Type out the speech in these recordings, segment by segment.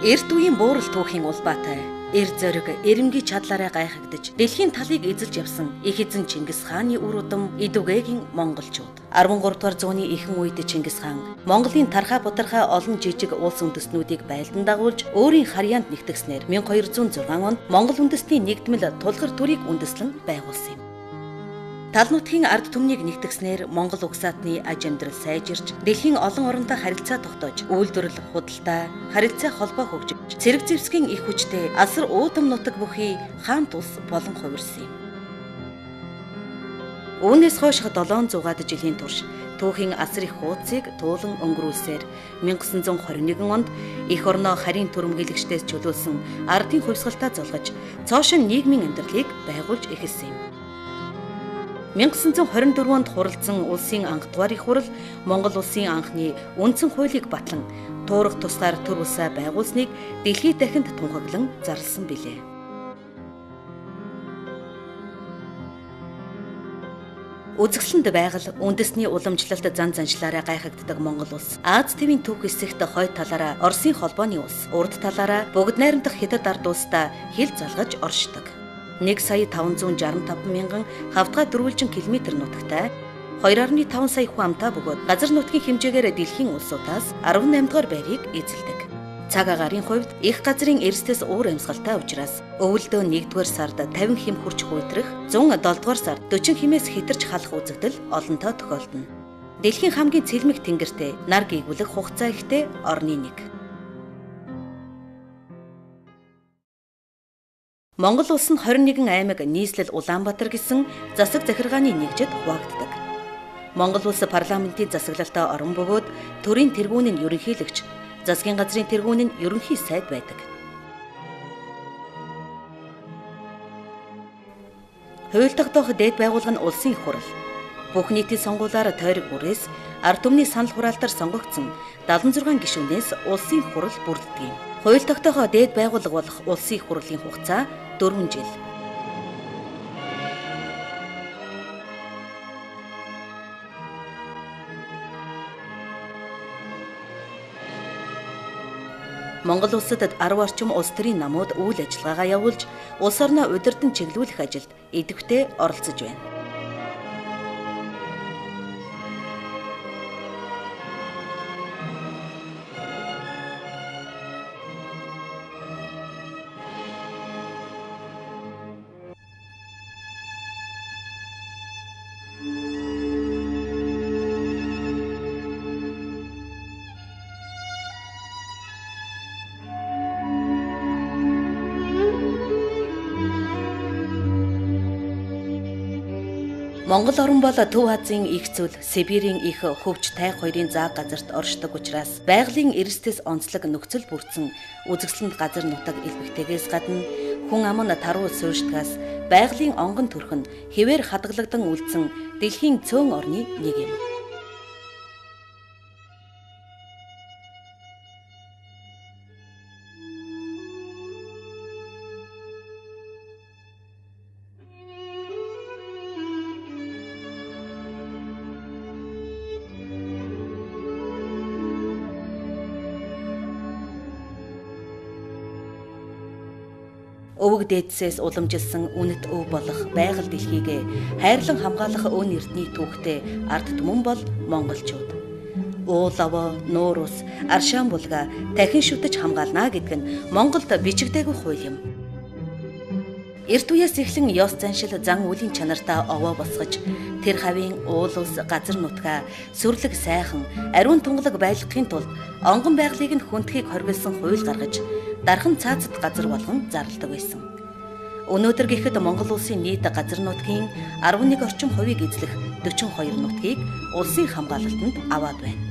Эрт үеийн буурал түүхийн улбаатай, эр зориг, эрэмгийн чадлаараа гайхагдаж, дэлхийн талыг эзэлж явсан их эзэн Чингис хааны үр удам Идүгэгийн монголчууд. 13 дугаар зууны ихэнх үед Чингис хаан Монголын тархаа бутархаа олон жижиг улс үндэстнүүдийг байлдан дагуулж өөрийн харьяанд нэгтгснээр 1206 онд Монгол үндэстний нэгдмэл тулгар төрийг үндэслэн байгуулсан юм. Тал нутгийн ард түмнийг нэгтгснээр Монгол угсаатны аж амьдрал сайжирч, дэлхийн олон оронтой харилцаа тогтоож, үйлдвэрлэл, худалдаа, харилцаа холбоо хөгжиж, цэрэг зэвсгийн их хүчтэй асар уудам нутаг бүхий хаант улс болон хувирсан юм. Үүнээс хойш 700-аад жилийн турш түүхийн асар их хуудсыг туулан өнгөрүүлсээр 1921 онд эх орноо харийн түрэмгийлэгчдээс чөлөөлсөн ардын хувьсгалтаа золгож, цоошин нийгмийн амьдралыг байгуулж эхэлсэн юм. 1924 онд хуралдсан улсын анхдугаар их хурал Монгол улсын анхны үндсэн хуулийг батлан туурах тусгаар төр улсаа байгуулсныг дэлхийд дахинд тунхаглан зарласан билээ. Үзэсгэлэнд байгаль үндэсний уламжлалт зан заншлаараа гайхагддаг Монгол улс Аз тивийн түүх хэсэгт хойд талаараа Оросын холбооны улс, урд талаараа богд найрамдах Хятад ард улстай хил залгаж оршдог. 1 сая 565 мянган хавтгай дөрвөлжин километр нутагтай 2.5 сая хүн амтай бөгөөд газар нутгийн хэмжээгээр дэлхийн улсуудаас 18 дугаар байрыг эзэлдэг. Цаг агаарын хувьд их газрын эрсдэс уур амьсгалтай учраас өвөлдөө 1-р сард 50 хэм хүрч хүйтрэх, 107 дугаар сард 40 хэмээс хэтэрч халах үзэгдэл олонтоо тохиолдоно. Дэлхийн хамгийн цэлмэг тэнгэртэй нар гийгүүлэх хугацаа ихтэй орны нэг. Монгол улс нь 21 аймаг нийслэл Улаанбаатар гэсэн засаг захиргааны нэгжид хуваагддаг. Монгол улс парламентын засаглалтай орон бөгөөд төрийн тэргүүн нь ерөнхийлөгч, засгийн газрын тэргүүн нь ерөнхий сайд байдаг. Хууль тогтоох дээд байгууллага нь улсын их хурал. Бүх нийтийн сонгуулиар тойрог бүрээс ард түмний санал хураалтаар сонгогдсон 76 гишүүнээс улсын их хурал бүрддэг юм. Хууль тогтоох дээд байгууллага болох улсын их хурлын хугацаа 4 жил. Монгол улсад 10 орчим улс төрийн намууд үйл ажиллагаагаа явуулж, улс орноо удирдан чиглүүлэх ажилд идэвхтэй оролцож байна. Монгол орн бол Төв Азийн их зүйл, Сибирийн их хөвч тайг хоёрын заа газарт оршдог учраас байгалийн эрсдэс онцлог нөхцөл бүрдсэн үзэсгэлэнт газар нутаг элбэгтэйгээс гадна хүн ам нь таруу суурьшдгаас байгалийн онгон төрх нь хэвээр хадгалагдан үлдсэн дэлхийн цөөн орны нэг юм. Өвөг дээдсээс уламжилсан үнэт өв болох байгаль дэлхийг хайрлан хамгаалах өн эрдний түүхтэй ард түмэн бол монголчууд. Уул овоо, нуур ус, аршаан булга дахин шүтэж хамгаална гэдэг нь Монголд бичигдээгүй хууль юм. Эрт үеэс эхлэн ёс заншил зан үлийн чанартай овоо босгож, тэр хавийн уул ус, газар нутгаа сүрлэг сайхан, ариун тунгалаг байлгахын тулд онгон байгалыг нь хүндхийг хоригдсан хууль гаргаж, дархан цаазат газар болгон зарладаг байсан. Өнөөдөр гэхэд Монгол улсын нийт газар нутгийн 11 орчим хувийг эзлэх 42 нутгийг улсын хамгаалалтанд аваад байна.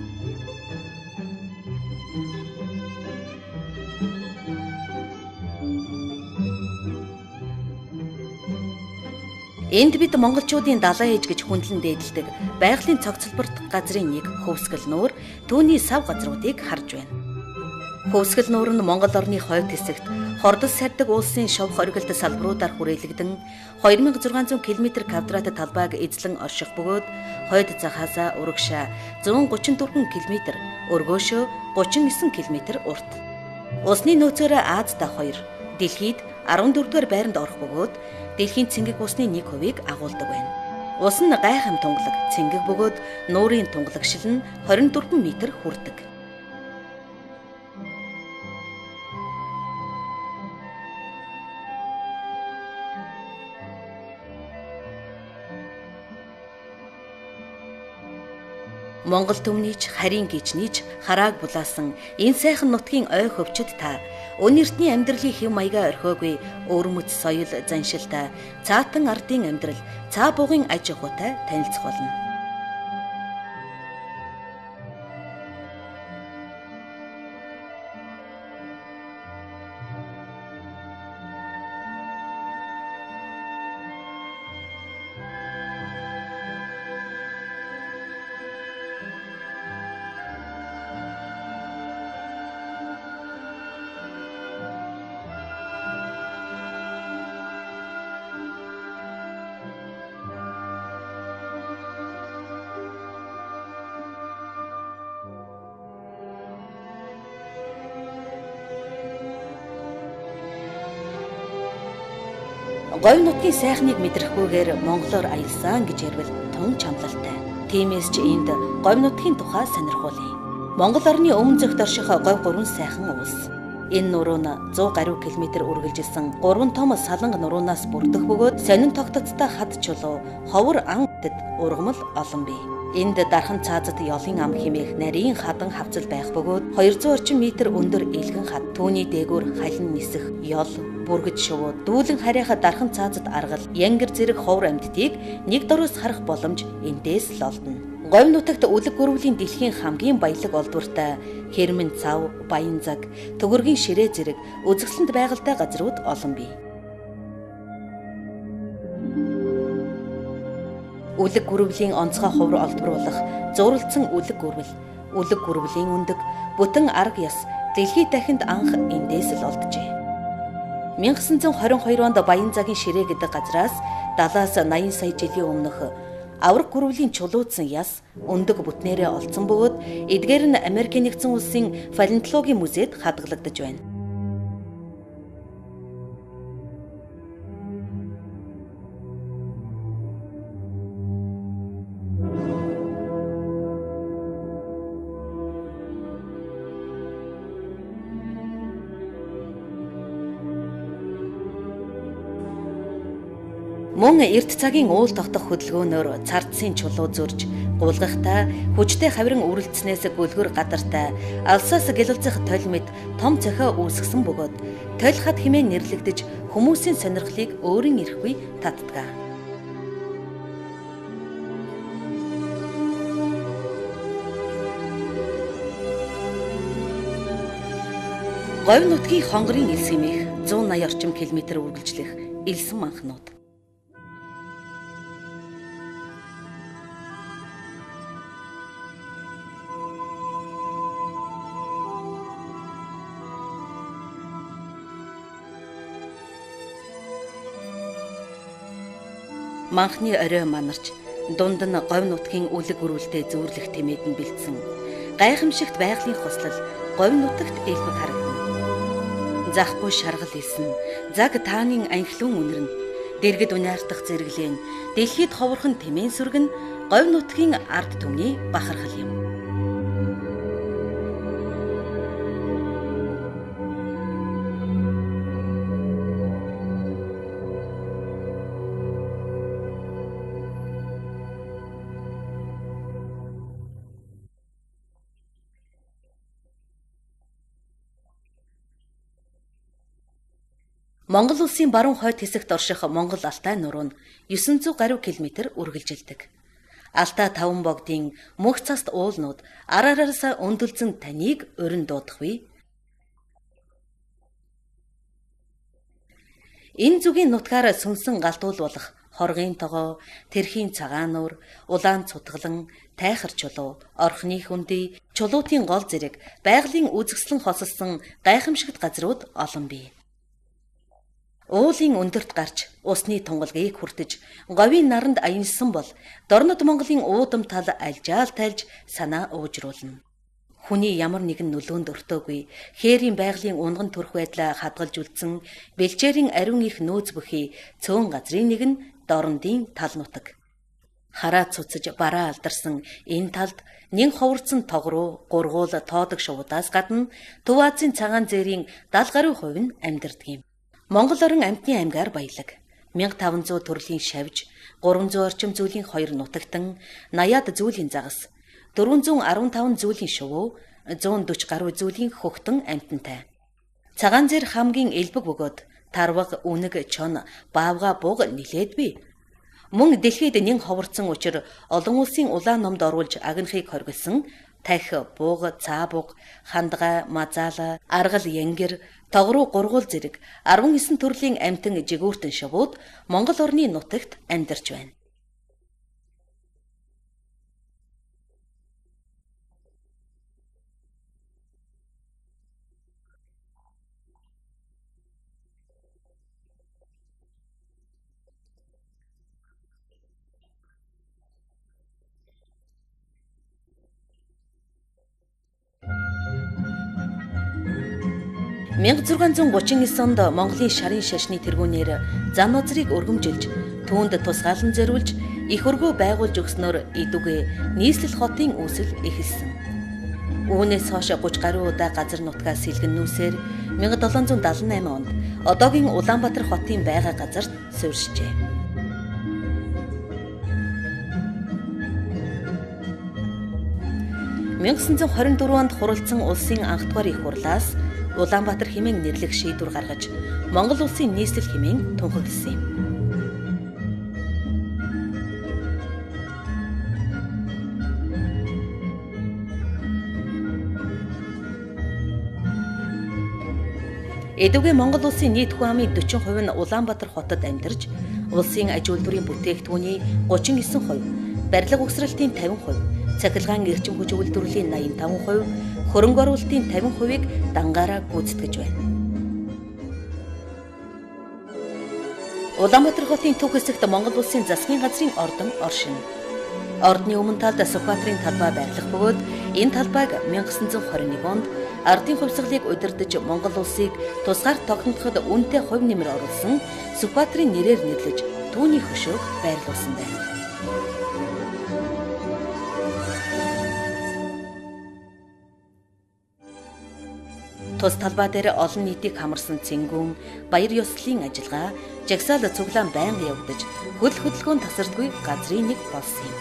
Энд бид монголчуудын далайн ээж гэж хүндлэн дээдэлдэг байгалийн цогцлборт газрын нэг Хөвсгөл нуур, түүний сав газруудыг харж байна. Хөвсгөл нуур нь Монгол орны хойд хэсэгт хордос сардаг улсын шовх оргилд салбаруудаар хүрээлэгдэн 2600 км квадрат талбайг эзлэн орших бөгөөд хойд захаасаа урагшаа 134 км, өргөөшөө 39 км урт. Усны нөөцөөр Азда 2, дэлхийд 14-р байранд орох бөгөөд дэлхийн цэнгэг усны 1%-ийг агуулдаг байна. Ус нь гайхам тунгалаг, цэнгэг бөгөөд нуурын тунгалагшил нь 24 метр хүрдэг. Монгол түмнийч, харийн гижнийч харааг булаасан энэ сайхан нутгийн ой хөвчд та өн эртний амьдралын хэв маягаа орхиогүй өвөрмөц соёл заншилтай цаатан ардын амьдрал цаа бугын аж ахуйтай танилцах болно. Говь нутгийн сайхныг мэдрэхгүйгээр монголоор аялсан гэж ярил тун чамлалтай. Тиймээс ч энд говь нутгийн тухай сонирхуулъя. Монгол орны өмнө зөгт орших говь гурван сайхан улс. Энэ нуруу нь 100 гаруй километр үргэлжилсэн гурван том саланга нуруунаас бүрдэх бөгөөд сонин тогтцтой хад чулуу, ховор ан тэд ургамал олон бий. Энд дархан цаазат ёлын ам химээх нарийн хадан хавцал байх бөгөөд 200 орчим метр өндөр элгэн хад, түүний дээгүүр халин нисэх, ёл, бүргэж шувуу, дүүлэн харийнхаа дархан цаазат аргал, янгэр зэрэг ховор амьтдыг нэг дороос харах боломж эндээс л олдоно. Говь нутагт үлэг гөрвлийн дэлхийн хамгийн баялаг олдвортой хэрмэн цав, баян цаг, төгөргийн ширээ зэрэг үзэсгэлэнт байгальтай газрууд олон бий. Үлэг гөрвлийн онцгой ховор олдвор болох зуралдсан үлэг гөрвөл, үлэг гөрвлийн өндөг, бүтэн арга яс дэлхийд дахинд анх эндээс л олджээ. 1922 онд Баян цагийн ширээ гэдэг газраас 70-аас 80 сая жилийн өмнөх авраг гөрвлийн чулуудсан яс өндөг бүтнээрээ олдсон бөгөөд эдгээр нь Америкийн нэгдсэн улсын палеонтологийн музейд хадгалагдаж байна. Мөн эрт цагийн уул тогтох хөдөлгөөнөөр цардсын чулуу зөрж, гулгахтай, хүчтэй хаврын үрэлцснээс гөлгөр гадартай, алсаас гэлэлцэх толь мэт том цохио үүсгэсэн бөгөөд толь хад хэмээн нэрлэгдэж хүмүүсийн сонирхлыг өөрийн эрэхгүй татдаг. Говь нутгийн хонгорын элс хэмээх 180 орчим километр үргэлжлэх элсэн манхнууд. Манхны орой манарч дунд нь говь нутгийн үлэг гөрвөлтэй зүүрлэх тэмээд нь бэлдсэн. Гайхамшигт байгалийн хослол говь нутагт элбэг харагдана. Захгүй шаргал элсэн, заг таанын анхлын үнэрнэ, дэргэд унаартах зэрэглэн, дэлхийд ховорхон тэмээн сүргэн говь нутгийн ард түмний бахархал юм. Монгол улсын баруун хойд хэсэгт орших Монгол Алтай нуруу нь 900 гаруй километр үргэлжилдэг. Алтай таван богдын мөх цаст уулнууд ар араасаа өндөлзөн таныг урин дуудах вэ? Энэ зүгийн нутгаар сүнсэн галдуул болох хоргын тогоо, тэрхийн цагаан нуур, улаан цутгалан, тайхар чулуу, орхны хөндий, чулуутын гол зэрэг байгалийн үзэсгэлэн хосолсон гайхамшигт газрууд олон бий. Уулын өндөрт гарч усны тунгалгийг хүртэж говийн наранд аянсан бол Дорнод Монголын уудам тал альжаал тайлж санаа уужруулна. Хүний ямар нэгэн нөлөөнд өртөөгүй хээрийн байгалийн унган төрх байдлаа хадгалж үлдсэн бэлчээрийн ариун их нөөц бүхий цөөн газрын нэг нь Дорнодын тал нутаг. Хараа цуцаж бараа алдарсан энэ талд нэн ховорцсон тогруу, гургуул, тоодог шувуудаас гадна Төв Азийн цагаан зээрийн 70 гаруй хувь нь амьдардаг юм. Монгол орон амьтны аймгаар баялаг. 1500 төрлийн шавж, 300 орчим зүйлийн 2 нутагтан, 80-аад зүйлийн загас, 415 зүйлийн шувуу, 140 гаруй зүйлийн хөхтөн амьтантай. Цагаан зэр хамгийн элбэг бөгөөд тарвага, үнэг, чон, баавга, буг нилээд бий. Мөн дэлхийд нэн ховорцсон учир олон улсын улаан номд оруулж агнахыг хоригдсон тахи, буг, цаа буг, хандгай, мазаала, аргал, янгир, тогруу, гургуул зэрэг 19 төрлийн амьтан жигүүртэн шувууд Монгол орны нутагт амьдарч байна. «1639 онд Монголын шарын шашны тэргүүнээр зан озрыг өргөмжилж, түүнд тусгаалan зориулж их өргөө байгуулж өгснөөр Эдүгэ нийслэл хотын үүсэл эхэлсэн. Үүнээс хойш 30 гаруй удаа газар нутгаас сэлгэн нүүсээр 1778 онд одоогийн Улаанбаатар хотын байгаа газарт суурьшжээ. 1924 онд хуралдсан улсын анхдугаар их хурлаас Улаанбаатар хэмээн нэрлэх шийдвэр гаргаж Монгол улсын нийслэл хэмээн тунхагласан юм. Эдүгэ Монгол улсын нийт хүн амын 40% нь Улаанбаатар хотод амьдарч, улсын аж үйлдвэрийн бүтээгдэхүүний 39%, барилга угсралтын 50%, цахилгаан эрчим хүч үйлдвэрлэлийн 85%, хөрөнгө оруулалтын 50%-ийг дангаараа гүйцэтгэж байна. Улаанбаатар хотын төв хэсэгт Монгол улсын засгийн газрын ордон оршино. Ордны өмнө талд Сүхбаатарын талбай байрлах бөгөөд энэ талбайг 1921 онд ардын хувьсгалыг удирдах Монгол улсыг тусгаар тогтноход үнэтэй хувь нэмэр оруулсан Сүхбаатарын нэрээр нэрлэж түүний хөшөөг байрлуулсан байна. Тус талбай дээр олон нийтийг хамарсан цэнгүүн, баяр ёслолын ажиллагаа, жагсаал цуглаан байнга явагдаж, хөл хөдөлгөөн тасардгүй газрын нэг болсон юм.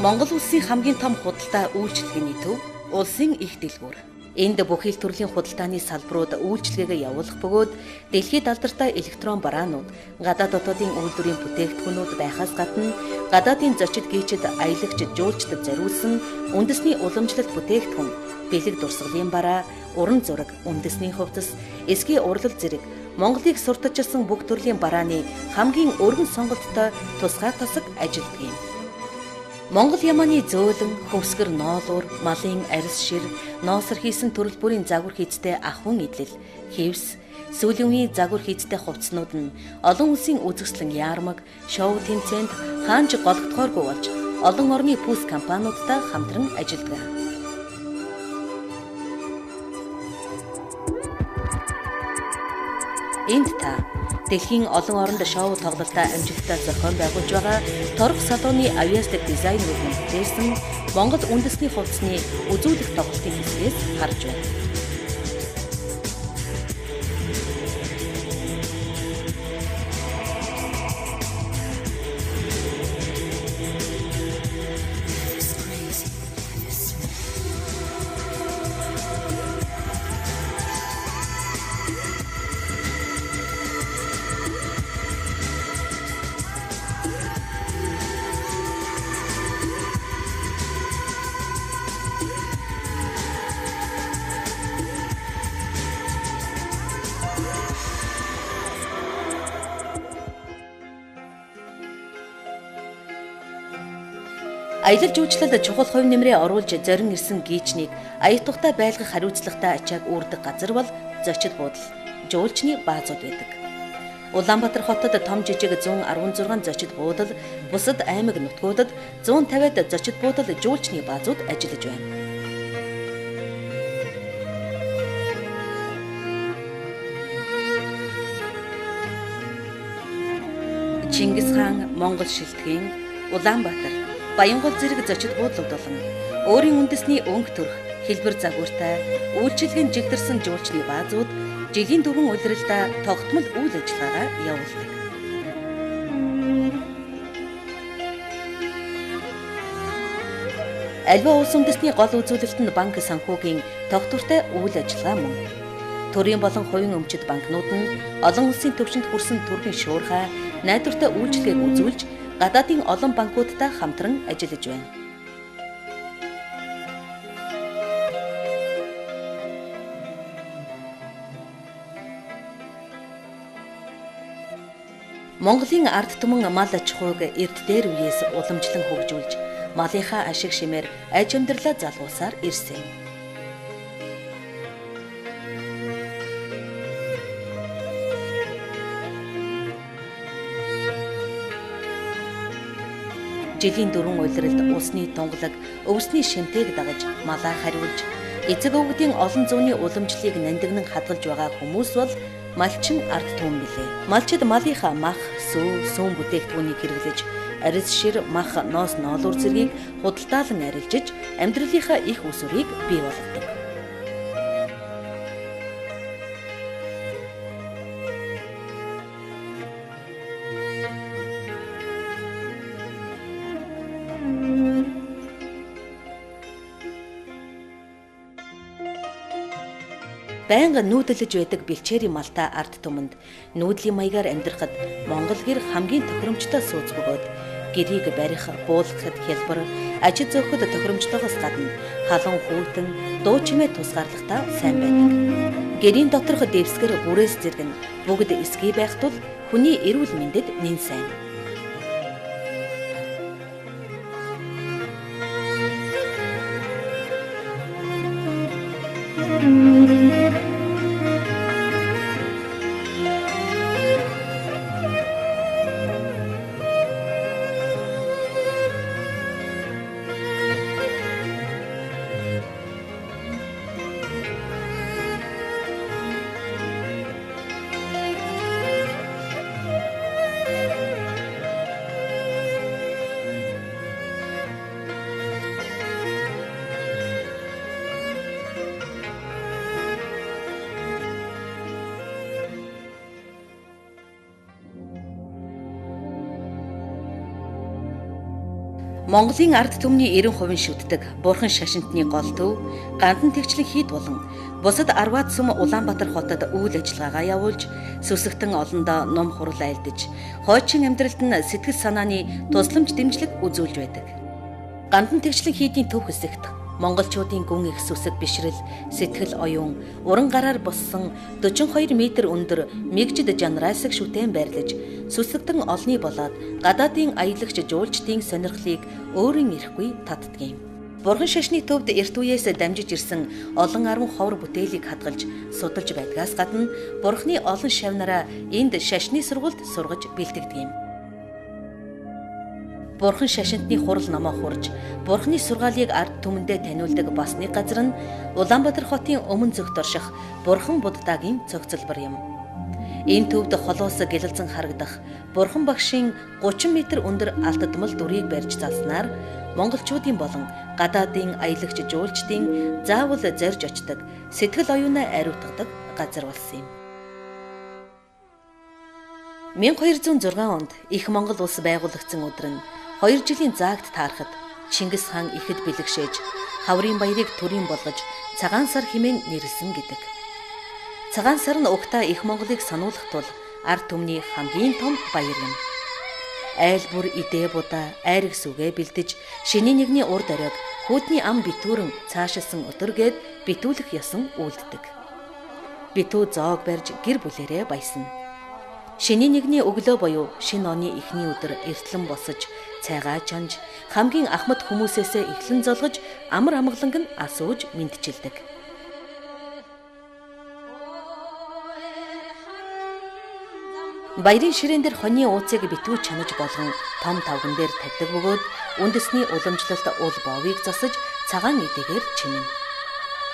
Монгол улсын хамгийн том худалдаа үйлчилгээний төв улсын их дэлгүүр. Энд бүхий л төрлийн худалдааны салбарууд үйлчилгээгээ явуулах бөгөөд дэлхийд алдартай электрон бараанууд, гадаад дотоодын үйлдвэрийн бүтээгдэхүүнүүд байхаас гадна гадаадын зочид гийчид, аялагч, жуулчдад зориулсан үндэсний уламжлалт бүтээгдэхүүн, бэлэг дурсгалын бараа, уран зураг, үндэсний хувцас, эсгийн урлал зэрэг Монголыг сурталчилсан бүх төрлийн барааны хамгийн өргөн сонголттой тусгаар тасаг ажилладаг юм. Монгол ямааны зөөлөн, хөвсгөр ноолуур, малын арьс шир, ноосор хийсэн төрөл бүрийн загвар хийцтэй ахуйн эдлэл, хевс, сүүлийн үеийн загвар хийцтэй хувцснууд нь олон улсын үзэсгэлэн яармаг, шоу тэмцээнд хаанч гологдохооргүй болж олон орны пүс компаниудтай хамтран ажилладаг. Энд та дэлхийн олон оронд шоу тоглолтоо амжилттай зохион байгуулж байгаа торох салоны авьяаслаг дизайнерүүд бүтээсэн Монгол үндэсний хувцсны үзүүлэх тоглолтын хэсгээс харж байна. Аялал жуулчлалд чухал хувь нэмрээ оруулж зорин ирсэн гийчнийг аяг тухтай байлгах хариуцлагатай ачааг үүрдэг газар бол зочид буудал, жуулчны баазууд байдаг. Улаанбаатар хотод том жижиг 116 зочид буудал, бусад аймаг нутгуудад 150-ад зочид буудал жуулчны баазууд ажиллаж байна. Чингис хаан, Монгол шилтгийн, Улаанбаатар, Баянгол зэрэг зочид буудлууд болон өөрийн үндэсний өнгө төрх, хэлбэр загвартай, үйлчилгээнд жигдэрсэн жуулчны баазууд жилийн дөрвөн улиралдаа тогтмол үйл ажиллагаагаа явуулдаг. Аливаа улс үндэсний гол үзүүлэлт нь банк санхүүгийн тогтвортой үйл ажиллагаа мөн. Төрийн болон хувийн өмчит банкнууд нь олон улсын түвшинд хүрсэн төрхийн шуурхай, найдвартай үйлчилгээг үзүүлж, гадаадын олон банкудтай хамтран ажиллаж байна. Монголын ард түмэн мал аж ахуйг эрт дээр үеэс уламжлан хөгжүүлж, малынхаа ашиг шимээр аж амьдралаа залгуулсаар ирсэн. Жилийн дөрвөн улиралд усны тунгалаг, өвсний шимтээг дагаж малаа хариулж, эцэг өвгдийн олон зууны уламжлалыг нандинан хадгалж байгаа хүмүүс бол малчин ард түмэн билээ. Малчид малынхаа мах, сүү, сүүн бүтээгдэхүүнийг хэрэглэж, арис шир, мах, ноос ноолуур зэргийг худалдаалан арилжиж, амьдралынхаа их усүрийг бий болгодог. Байнга нүүдэлж байдаг бэлчээрийн малтай ард түмэнд нүүдлийн маягаар амьдрахад Монгол гэр хамгийн тохиромжтой сууц бөгөөд гэрийг барих, буулгахад хялбар, ажил зөөхөд тохиромжтойгоос гадна халуун хүйтэн, дуу чимээ тусгаарлахтаа сайн байдаг. Гэрийн доторх дэвсгэр бүрээс зэрэг нь бүгд эсгий байх тул хүний эрүүл мэндэд нэн сайн. Монголын ард түмний 90% шүтдэг бурхан шашинтны гол төв Гандан тэгчлэн хийд болон бусад арваад сүм Улаанбаатар хотод үйл ажиллагаагаа явуулж, сүсэгтэн олондоо ном хурал айлдаж, хойчин амьдралд нь сэтгэл санааны тусламж дэмжлэг үзүүлж байдаг. Гандан тэгчлэн хийдийн төв хэсэгт монголчуудын гүн их сүсэг бишрэл, сэтгэл оюун, уран гараар боссон 42 метр өндөр мэгжид жанрайсаг шүтэн байрлаж, сүсэгтэн олны болоод гадаадын аялагч жуулчдын сонирхлыг өөрийн эрэхгүй татдаг юм. Бурхан шашны төвд эрт үеэс дамжиж ирсэн олон арван ховор бүтээлийг хадгалж, судалж байдгаас гадна Бурханы олон шавнараа энд шашны сургуульд сургаж бэлтгэдэг юм. Бурхан шашинтны хурал номоо хурж, Бурханы сургаалыг ард түмэндээ таниулдаг бас нэг газар нь Улаанбаатар хотын өмнө зөгт орших Бурхан Буддагийн цогцлбор юм. Энэ төвд холоос гэлэлзэн харагдах Бурхан багшийн 30 метр өндөр алтдмал дүрийг барьж залснаар монголчуудын болон гадаадын аялагч жуулчдын заавал зорж очдог, сэтгэл оюунаа ариутгадаг газар болсон юм. 1206 онд их Монгол улс байгуулагдсан өдөр нь 2 жилийн заагт таарахад Чингис хаан ихэд бэлэгшээж, хаврын баярыг төрийн болгож цагаан сар хэмээн нэрлэсэн гэдэг. Цагаан сар нь угтаа их Монголыг сануулах тул ард түмний хамгийн том баяр юм. Айл бүр идээ будаа, айраг сүгэ бэлдэж, шинийн нэгний урд оройг хүүдний ам битүүрэн цаашилсан өдөр гээд битүүлэх ёсон үйлддэг. Битүү зоог барьж гэр бүлэрээ баясна. Шинийн нэгний өглөө буюу шинэ оны эхний өдөр эртлэн босож, цайгаа чанж, хамгийн ахмад хүмүүсээсээ эхлэн золгож, амар амгаланг нь асууж мэндчилдэг. Баярын ширээн дээр хоньны ууцыг битгүү чанаж болгон том тавган дээр тавьдаг бөгөөд үндэсний уламжлалт уул боовыг засаж цагаан эдэгээр чимнэ.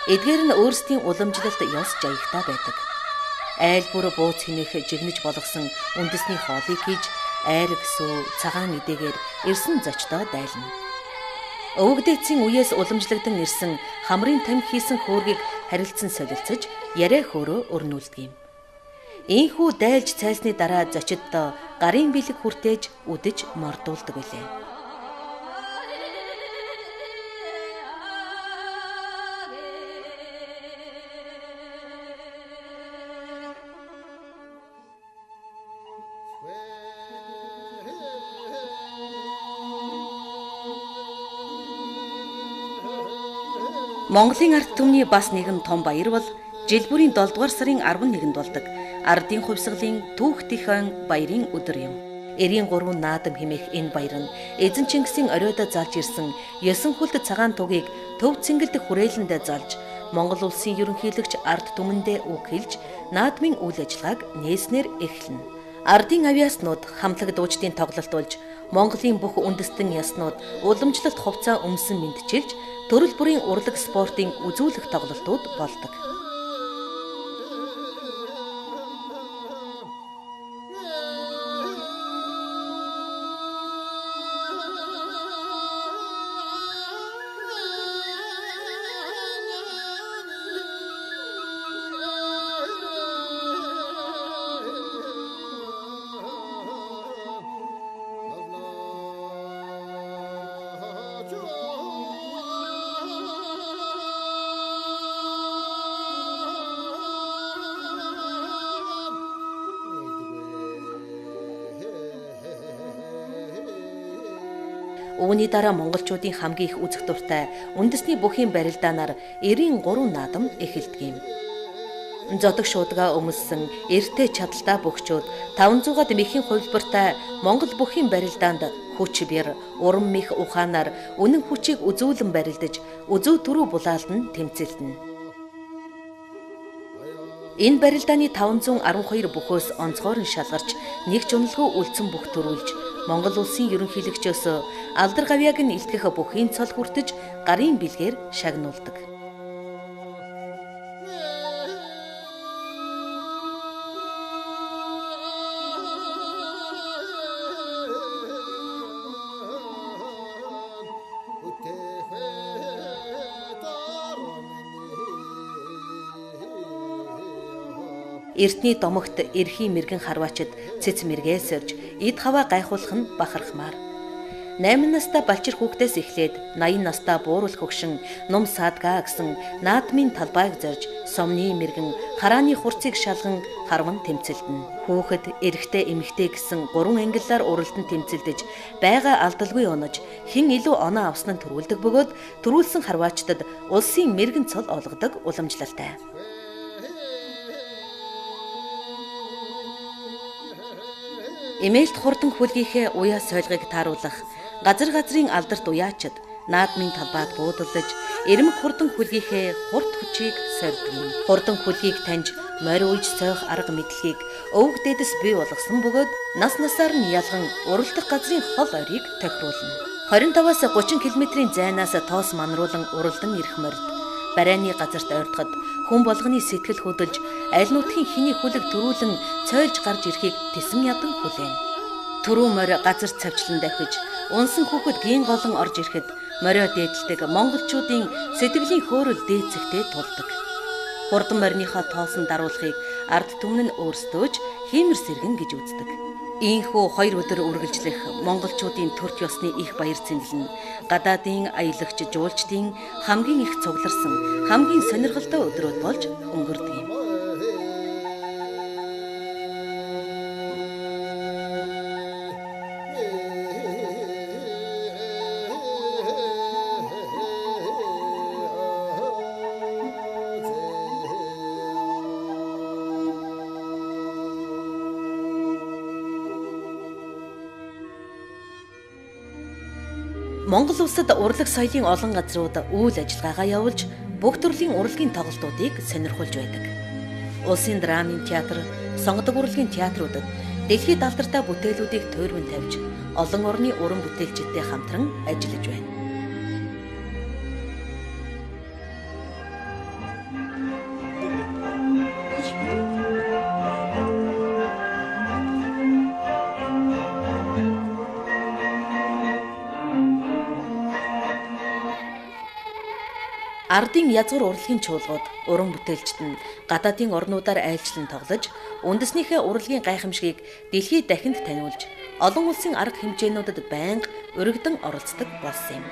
Эдгээр нь өөрсдийн уламжлалт ёс жаягтай байдаг. Айл бүр бууц хэмээх жигнэж болгосон үндэсний хоолыг хийж айраг сүү цагаан эдэгээр эрсэн зочдоо дайлна. Өвөг дээдсийн үеэс уламжлагдсан ирсэн хамрын тамхи хийсэн хөөргийг харилцан солилцож яриа хөөрөө өрнүүлдэг юм. Ийхүү дайлж цайлсны дараа зочиддоо гарын бэлэг хүртээж үдэж мордуулдаг билээ. Монголын ард түмний бас нэгэн том баяр бол жил бүрийн 7 дугаар сарын 11-нд болдог ардын хувьсгалын түүх тихэн баярын өдөр юм. 93 наадам хэмээх энэ баяр нь эзэн Чингисийн оройдоо залж ирсэн 9 хүлд цагаан тугийг төв цэнгэлдэх хүрээлэндээ залж Монгол улсын ерөнхийлөгч ард түмэндээ үг хэлж наадмын үйл ажиллагааг нээснээр эхэлнэ. Ардын авиаснууд хамтлаг дуучдын тоглолт болж Монголын бүх үндэстэн яснууд уламжлалт хувцас өмсөн мэндчилж төрөл бүрийн урлаг спортын үзүүлэх тоглолтууд болдог. Үүний дараа монголчуудын хамгийн их үзэх дуртай үндэсний бүхийн барилдаанаар 93 наадам эхэлдэг юм. Зодог шуудгаа өмссөн эртээ чадaltaа бөхчүүд 500-аад мэхийн хувилбартай Монгол бүхийн барилдаанд хүч бэр, урам мэх ухаанаар үнэн хүчийг үзүүлэн барилдаж үзүү түрүү булаалд нь тэмцэлдэнэ. Энэ барилдааны 512 бүхөөс онцгой нь шалгарч нэг ч уналгүй үлдсэн бүх төрүүлж Монгол улсын ерөнхийлөгчөөс алдар гавьяаг нь илтгэх бүхийн цол хүртэж гарын бэлгээр шагнуулдаг. Эртний домогт эрхийн мэргэн харваачид цэц мэргээ сорж эд хаваа гайхуулах нь бахархмаар. 8 настай балчир хүүхдээс эхлээд 80 настай бууруул хөгшин нум саадгаа гэсэн наадмын талбайг зорж сомны мэргэн харааны хурцыг шалган харван тэмцэлдэнэ. Хүүхэд, эрэгтэй, эмэгтэй гэсэн 3 ангиллаар уралдан тэмцэлдэж байгаа алдалгүй онож хэн илүү оноо авсан нь төрүүлдэг бөгөөд төрүүлсэн харваачдад улсын мэргэн цол олгодог уламжлалтай. Эмээлт хурдан хүлгийнхээ уяа сойлгыг тааруулах газар газрын алдарт уяачид наадмын талбайд буудаллаж эрмэг хурдан хүлгийнхээ хурд хүчийг сорьдог юм. Хурдан хүлгийг таньж морь уйж цойх арга мэдлэгийг өвөг дээдэс бий болгосон бөгөөд нас насаар нь ялган уралдах газрын хол ойрыг тохируулна. 25-аас 30 км-ийн зайнаас тоос манруулан уралдан ирэх морьд барайны газарт ойртоход хүн болгоны сэтгэл хөдөлж аль нутгийн хэний хүлэг төрүүлэн цойлж гарч ирэхийг тэсэн ядан хүлээн. Түрүү морь газар цавчлан давхиж унсан хүүхэд гийн голон орж ирэхэд морио дээдэлдэг монголчуудын сэтгэлийн хөөрөл дээдсэгтээ тулдаг. Хурдан мориныхоо тоосон даруулахыг ард түмэн нь өөрсдөө ч хиймэр сэргэн гэж үздэг. Ийхүү 2 өдөр үргэлжлэх монголчуудын төрт ёсны их баяр цэнгэлэн гадаадын аялагч жуулчдын хамгийн их цугларсан хамгийн сонирхолтой өдрүүд болж өнгөрдөг юм. Монгол улсад урлаг соёлын олон газрууд үйл ажиллагаагаа явуулж бүх төрлийн урлагийн тоглолтуудыг сонирхуулж байдаг. Улсын драмын театр, сонгодог урлагийн театруудад дэлхийд алдартай бүтээлүүдийг туйрман тавьж, олон орны уран бүтээлчидтэй хамтран ажиллаж байна. Ардын язгуур урлагийн чуулгууд уран бүтээлчид нь гадаадын орнуудаар айлчлан тоглож, үндэснийхээ урлагийн гайхамшигыг дэлхийд дахинд таниулж, олон улсын арга хэмжээнүүдэд байнга урагдан оролцдог болсон юм.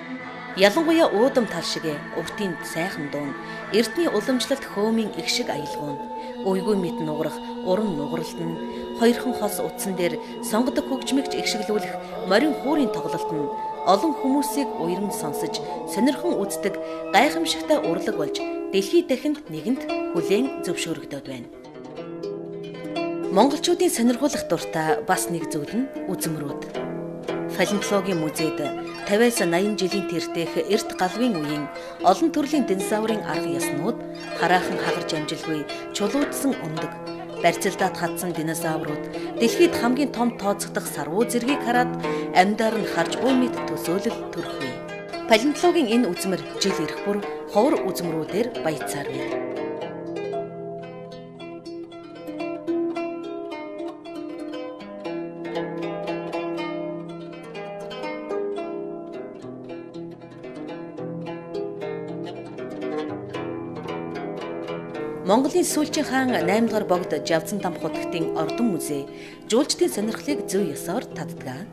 Ялангуяа уудам тал шиг уртын сайхан дуун, эрдний уламжлалт хөөмийн их шиг аялгуун, уйгүй мэт нугарах уран нугаралт нь, хоёрхан хос утсан дээр сонгодог хөгжмөгч ихшиглүүлэх морин хуурын тоглолт нь олон хүмүүсийг уяран сонсож, сонирхон үздэг гайхамшигтай урлаг болж дэлхийд дахинд нэгэнт хүлээн зөвшөөрөгдөд байна. Монголчуудын сонирхуулах дуртай бас нэг зүйл нь үзмрүүд. Палеонтологийн музейд 50-аас 80 жилийн тэртех эрт галвын үеийн олон төрлийн динозаврын арга яснууд, хараахан хагарч амжилгүй чулуудсан өндөг, барьцалдаад хатсан динозаврууд, дэлхийд хамгийн том тооцогдох сарвуу зэргийг хараад амьдаар нь харж буй мэт төсөөлөл төрөхгүй. Палеонтологийн энэ үзмэр жил ирэх бүр ховор үзмрүүдээр баяцаар байна. Монголын сүүлчийн хаан 8 дугаар богд Жавзан-там хутагтын Ордон музей жуулчдын сонирхлыг зөв ёсоор татдаг.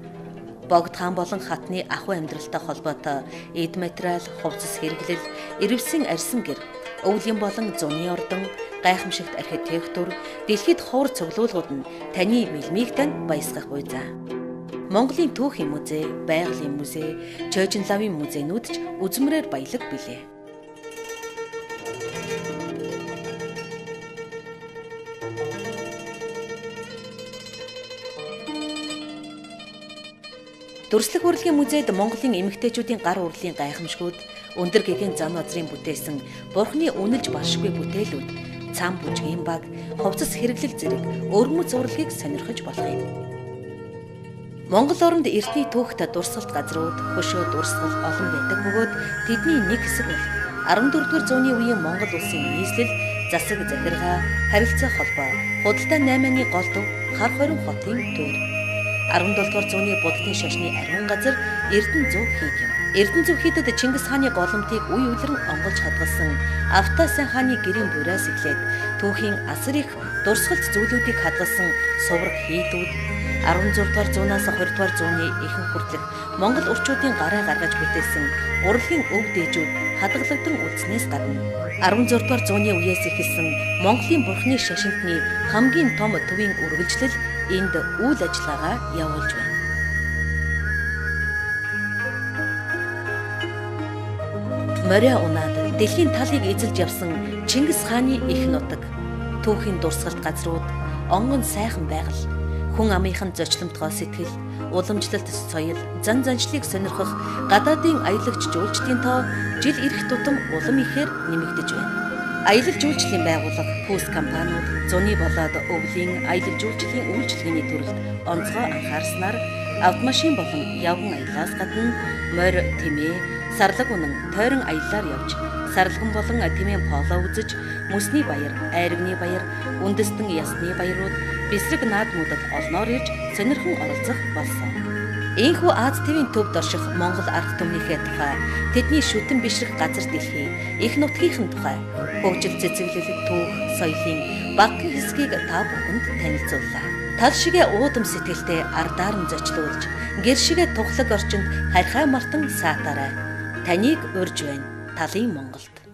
Богд хаан болон хатны ахуй амьдралтай холбоотой эд материал, хувцас хэрэглэл, эрвсэн арьсан гэр, өвлийн болон зуны ордон, гайхамшигт архитектур, дэлхийд ховор цуглуулгууд нь таны мэлмийг тань баясгах буй заа. Монголын түүхийн музей, байгалийн музей, Чойжинлавын музейнүүд ч үзмрээр баялаг билээ. Дүрслэх урлагийн музейд Монголын эмэгтэйчүүдийн гар урлагийн гайхамшгууд, өндөр гэгээн зан азрын бүтээсэн бурхны үнэлж баршгүй бүтээлүүд, цам бүжгийн баг, хувцас хэрэглэл зэрэг өвөрмөц урлагийг сонирхож болох юм. Монгол оронд эртний түүхт дурсгалт газрууд, хөшөө дурсгал олон байдаг бөгөөд тэдний нэг хэсэг бол 14-р зууны үеийн Монгол улсын нийслэл, засаг захиргаа, харилцаа холбоо, худалдаа наймааны гол төв Хар хорин хотын төр. 17 дугаар зууны буддын шашны ариун газар Эрдэнэ зүү хийд юм. Эрдэнэ зүү хийдэд Чингис хааны голомтыг үе үлрэн онгойлж хадгалсан Автаа сайн хааны гэрийн буйраас эхлээд түүхийн асар их дурсгалт зүйлүүдийг хадгалсан сувраг хийдүүд 16 дугаар зуунаас 20 дугаар зууны ихэнх хүртэлх Монгол орчуудын гараа гаргаж бүтээсэн урлагийн өв дээжүүд хадгалагдан үлдснээс гадна 16 дугаар зууны үеэс эхэлсэн Монголын бурхны шашинтны хамгийн том төвийн үргэлжлэл энд үйл ажиллагаагаа явуулж байна. Морио унаад дэлхийн талыг эзэлж явсан Чингис хааны их нутаг, түүхийн дурсгалт газрууд, онгон сайхан байгаль, хүн амынхан зочломтгой сэтгэл, уламжлалт соёл, зан заншлыг сонирхох гадаадын аялагч жуулчдын тоо жил ирэх тутам улам ихээр нэмэгдэж байна. Аялал жуулчлалын байгууллага, пүүс компаниуд, зуны болоод өвлийн аялал жуулчлалын үйлчилгээний төрөлд онцгой анхаарснаар автомашин болон явган аяллаас гадна морь, тэмээ, сарлаг унан, тойрон аяллаар явж, сарлаган болон тэмээн поло үзэж, мөсний баяр, айрагны баяр, үндэстэн ясны баярууд, бэсрэг наадмуудад олноор ирж сонирхон оролцох болсон. Энэхүү Аз ТV-ийн төвд орших Монгол ард түмнийхээ тухай, тэдний шүтэн бишрэх газар дэлхий, их нутгийнхэн тухай, хөгжил цэцэглэл, түүх, соёлын багахан хэсгийг та бүхэнд танилцууллаа. Тал шигээ уудам сэтгэлтэй ардаар нь зочлуулж, гэр шигээ тухлаг орчинд харьхай мартан саатаарай. Таныг урьж байна. Талын Монголд.